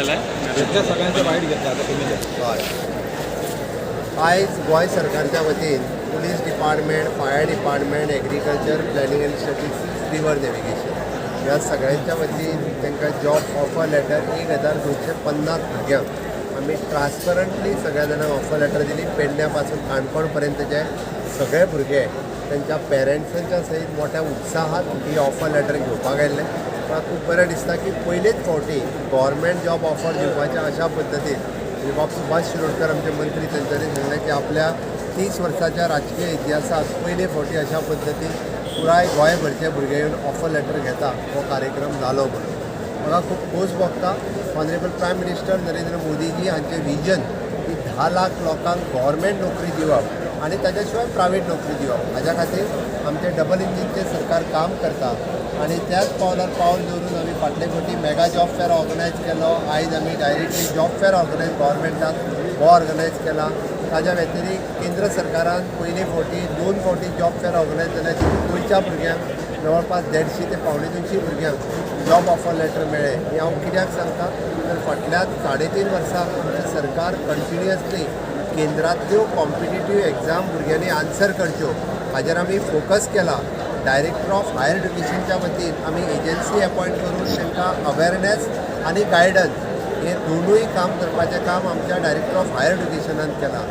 केलं आहे. सध्या सगळ्यांचं वाईट घेतलं, आता कमी जास्त. हय, आयज गोंय सरकारच्या वतीन police department, fire department, agriculture, planning and statistics, river navigation ह्या सगळ्यांच्या वतीन तांकां जॉब ऑफर लेटर 1250 भुरग्यांक आमी ट्रान्सपरंटली सगळ्या जाणांक ऑफर लेटर दिली. पेडण्या पासून काणकोण पर्यंतचे सगळे भुरगे तांच्या पेरंट्सांच्या सयत मोठ्या उत्साहात ही ऑफर लेटर घेवपाक आयिल्ले. म्हाका खूब बरें दिसता की पयलेच फावटी गव्हर्मेंट जॉब ऑफर दिवपाच्या अशा पद्दतीन, म्हणजे बाब सुभाष शिरोडकर आमचे मंत्री, तेंच्यांनी सांगलें की आपल्या 30 वर्साच्या राजकीय इतिहासात पयले फावटी अशा पद्दतीन पुराय गोंयभरचे भुरगे येवन ऑफर लेटर घेता हो कार्यक्रम जालो म्हणून. म्हाका खूब खोस भोगता. ऑनरेबल प्रायम मिनिस्टर नरेंद्र मोदीजी हांचें विजन की 10 लाख लोकांक गव्हर्मेंट नोकरी दिवप आनी ताच्या शिवाय प्रायवेट नोकरी दिवप, हाज्या खातीर आमचें डबल इंजिनचें सरकार काम करता आनी त्याच पावलार पावल दवरून आमी फाटले फावटी मेगा जॉब फेअर ऑर्गनायज केलो. आयज आमी डायरेक्टली जॉब फेअर ऑर्गनायज गव्हर्मेंटान हो ऑर्गनायज केला. ताज्या व्यतिरिक्त केंद्र सरकारान पयले फावटी दोन फावटी जॉब फेअर ऑर्गनायज जाल्या, तितून गोंयच्या भुरग्यांक जवळपास 150 ते 175 भुरग्यांक जॉब ऑफर लेटर मेळ्ळें. हें हांव कित्याक सांगता तर फाटल्या 3.5 वर्सां आमचें सरकार कंटिन्युअसली केंद्रांतल्यो कॉम्पिटिटीव एग्जाम भुरग्यांनी आन्सर करच्यो हाजेर आमी फोकस केला. डायरेक्टर ऑफ हायर एड्युकेशनच्या वतीन आमी एजन्सी अपॉयंट करून तांकां अवेरनेस आनी गायडन्स हे दोनूय काम करपाचें काम आमच्या डायरेक्टर ऑफ हायर एड्युकेशनान केलां.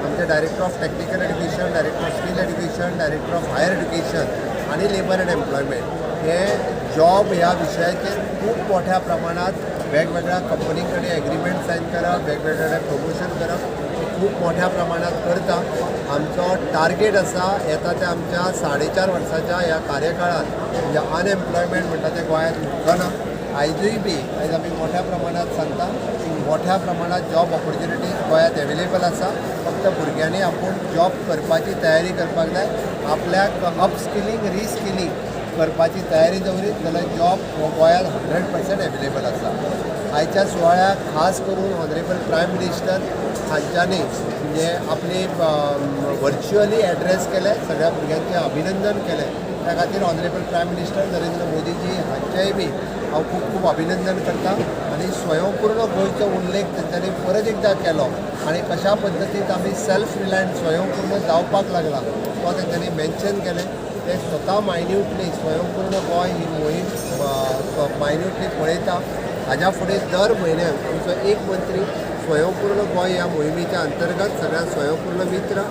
आमचे director of technical education, director of skill education, director of higher education आनी लेबर अँड एम्प्लॉयमेंट हे जॉब ह्या विशयाचेर खूब मोठ्या प्रमाणात वेगवेगळ्या कंपनी कडेन एग्रीमेंट सायन करप, वेगवेगळे प्रमोशन करप हे खूब मोठ्या प्रमाणात करता. आमचो टार्गेट आसा, येता त्या आमच्या 4.5 वर्साच्या ह्या कार्यकाळात म्हणजे अनएम्प्लॉयमेंट म्हणटा तें गोंयांत उरचो ना. आयजूय बी आयज आमी मोठ्या प्रमाणात सांगता की मोठ्या प्रमाणात जॉब ऑपॉर्च्युनिटीज गोंयांत एवेलेबल आसा. फक्त भुरग्यांनी आपूण जॉब करपाची तयारी करपाक जाय. आपल्याक अपस्किलींग, रिस्किलींग करपाची तयारी दवरीत जाल्यार जॉब हो गोंयांत 100% एवेलेबल आसा. आयच्या सुवाळ्याक खास करून ऑनरेबल प्रायम मिनिस्टर हांच्यांनी म्हणजे आपली व्हर्च्युअली एड्रेस केले, सगळ्या भुरग्यांचें अभिनंदन केलें. त्या खातीर ऑनरेबल प्रायम मिनिस्टर नरेंद्र मोदीजी हांचेय बी हांव खूब खूब अभिनंदन करता. आनी स्वयंपूर्ण गोंयचो उल्लेख तेंच्यांनी परत एकदां केलो आनी कशा पद्दतीन आमी सेल्फ रिलायंट, स्वयंपूर्ण जावपाक लागला तो तेंच्यांनी मेन्शन केलें. ते स्वता मायन्युटली स्वयंपूर्ण गोंय ही मोहीम मायन्युटली पळयता. हाज्या फुडें दर म्हयन्याक आमचो एक मंत्री स्वयंपूर्ण गोंय ह्या मोहिमेच्या अंतर्गत सगळ्या स्वयंपूर्ण मित्र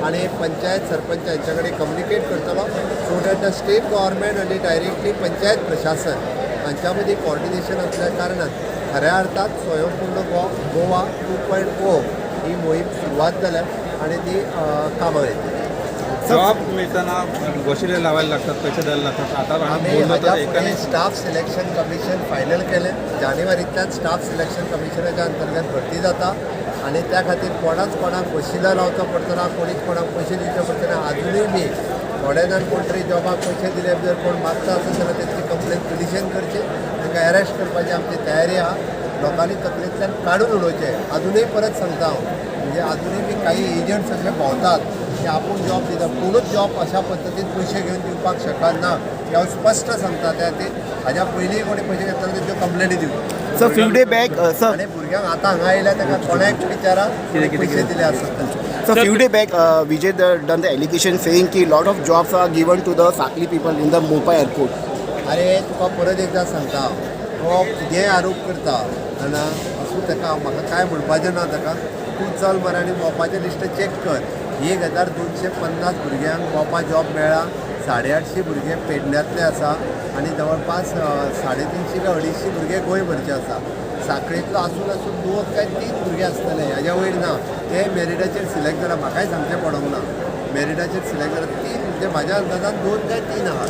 आनी पंचायत सरपंच हांच्या कडेन कम्युनिकेट करतलो, so that the state government आनी डायरेक्टली पंचायत प्रशासन हांच्या मदीं कॉर्डिनेशन आसल्या कारणान खऱ्या अर्थात स्वयंपूर्ण गोवा 2.0 ही मोहीम सुरवात जाल्या आनी ती कामाक येतली. जॉब मिळताना वशिले लावायला लागतात, पैसे द्यायला लागतात. आता आम्ही आम्ही बोललो हाज्या तर एकाने फुडें स्टाफ सिलेक्शन कमिशन फायनल केलें. जानेवारींतल्यान स्टाफ सिलेक्शन कमिशनाच्या अंतर्गत भरती जाता आनी त्या खातीर कोणाच कोणाक वशिला लावचो पडचो ना, कोणीच कोणाक पयशे दिवचे पडचे ना. आजुनूय बी थोडे जाण कोण तरी जॉबाक पयशे दिले जर कोण मागता आसत जाल्यार तेंची कंप्लेन पुलिशेन करची, तांकां अरेस्ट करपाची आमची तयारी आहा. लोकांनी तकलेंतल्यान काडून उडोवचें. अजुनूय परत सांगता हांव, म्हणजे अजुनूय बी काही एजंट्स अशे भोंवतात की आपूण जॉब दिता. कोणूच जॉब अशा पद्दतीन पयशे घेवन दिवपाक शकना हें हांव स्पश्ट सांगता. त्या खातीर हाज्या पयलीं कोणी पयशे घेतले तेंच्यो कंप्लेनी दिवच्यो. Sir, few day back, sir, आनी भुरग्यांक आतां हांगा आयल्या ताका कोणाक विचारा, कोणी पयशे दिले आसत तर. Sir, few day back, Vijay done the allegation saying ki lot of jobs are given to the Sakli people in the Mopa airport. अरे, तुका परत एकदां सांगता, तो कितेंय आरोप करता जाणा. आसूं ताका, म्हाका कांय म्हणपाचें ना ताका. तूं चल मरे आनी मोपाचें लिस्ट चॅक कर. 1250 भुरग्यांक मोपा जॉब मेळ्ळा. 850 भुरगे पेडण्यांतले आसा आनी जवळपास 350 काय 250 भुरगे गोंयभरचे आसा. साखळेंतलो आसून आसून दोन काय तीन भुरगे आसतले, ह्याच्या वयर ना. ते मेरिटाचेर सिलेक्ट जाला, म्हाकाय सांगचें पडोंक ना. मेरिटाचेर सिलेक्ट जाला तीन, म्हणजे म्हाज्या अंदाजान दोन काय तीन आहा.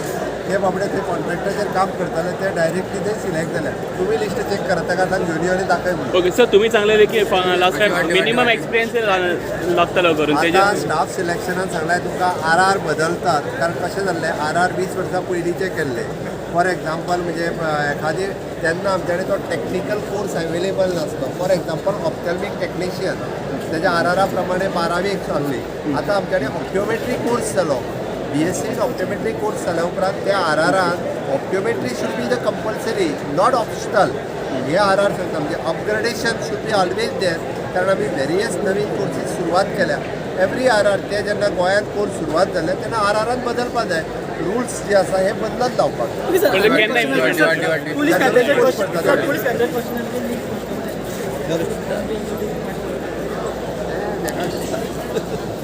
ते बाबडे ते कॉन्ट्रॅक्टाचेर काम करताले, ते डायरेक्टली ते सिलेक्ट जाले. तुमी लिस्ट चॅक करा, ताका सांग घेवन यो आनी दाखय म्हणून. ओके सर, तुम्ही सांगलेले की लास्ट टाइम मिनिमम एक्सपिरियन्स लागतलो करून आतां तेजे. स्टाफ सिलेक्शनान सांगलाय तुमकां, आर आर बदलतात. कारण कशें जाल्लें, आर आर 20 वर्सां पयलींचे केल्ले. फॉर एग्जाम्पल, म्हणजे एखादी तेन्ना आमच्या कडेन तो टॅक्निकल कोर्स अवेलेबल नासलो. फॉर एग्जाम्पल, ऑप्थॅल्मिक टॅक्निशियन, तेज्या आर आरा प्रमाणे बारावी सांगली. आतां आमच्या कडेन ऑप्टोमेट्री कोर्स जालो. बीएससी ऑप्टोमेट्री कोर्स जाल्या उपरांत त्या आर आरान optometry should be the compulsory, not optional. हे are are सांगता, म्हणजे upgradation should be always there, कारण आमी वेरियस नवीन कोर्सीस सुरवात केल्या. एवरी are are ते जेन्ना गोंयांत कोर्स सुरवात जाले तेन्ना are आरान बदलपा जाय, रुल्स जे आसा हे बदलत रावपाक जाय. Okay sir. पण ते केन्ना implement जातले? पुलीस खात्याचे पोस्ट क्वेश्चन पडटा. सर, पुलीस खात्याचे क्वेश्चन. म्हाका दिसता.